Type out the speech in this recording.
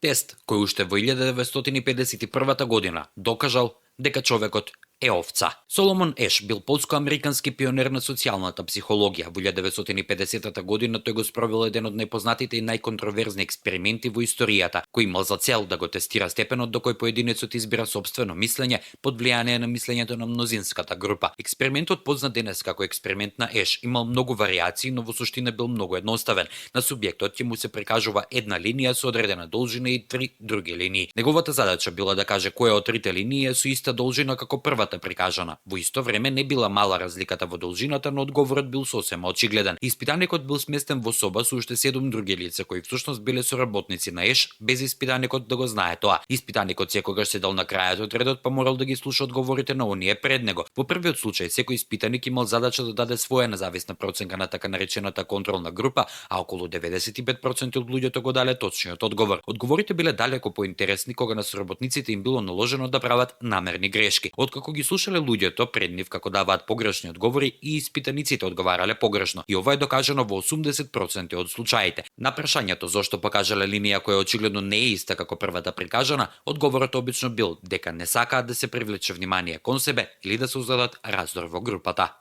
Тест кој уште во 1951 година докажал дека човекот е овца. Соломон Еш бил полско-американски пионер на социјалната психологија. Во 1950 година тој го спровел еден од најпознатите и најконтроверзни експерименти во историјата, кој имал за цел да го тестира степенот до кој поединецот избира сопствено мислење под влијание на мислењето на мнозинската група. Експериментот, познат денес како експеримент на Еш, имал многу варијации, но во суштина бил многу едноставен. На субјектот ќе му се прикажува една линија со одредена должина и три други линии. Неговата задача била да каже која од трите линии е со иста должина како првата прикажана. Во исто време не била мала разликата во должината, но одговорот бил сосема очигледен. Испитаникот бил сместен во соба со уште 7 други лица кои всушност биле соработници на Еш, без испитаникот да го знае тоа. Испитаникот секогаш седел на крајот од редот, па морал да ги слуша одговорите на оние пред него. Во првиот случај секој испитаник имал задача да даде своја независна проценка на така наречената контролна група, а околу 95% од луѓето го дале точниот одговор. Одговорите биле далеку поинтересни кога на соработниците им било наложено да прават намерни грешки. Откако ги слушале луѓето пред нив како даваат погрешни одговори, и испитаниците одговарале погрешно. И ова е докажано во 80% од случаите. На прашањето зошто покажале линија која очигледно не е иста како првата прикажана, одговорот обично бил дека не сакаат да се привлече внимание кон себе или да создадат раздор во групата.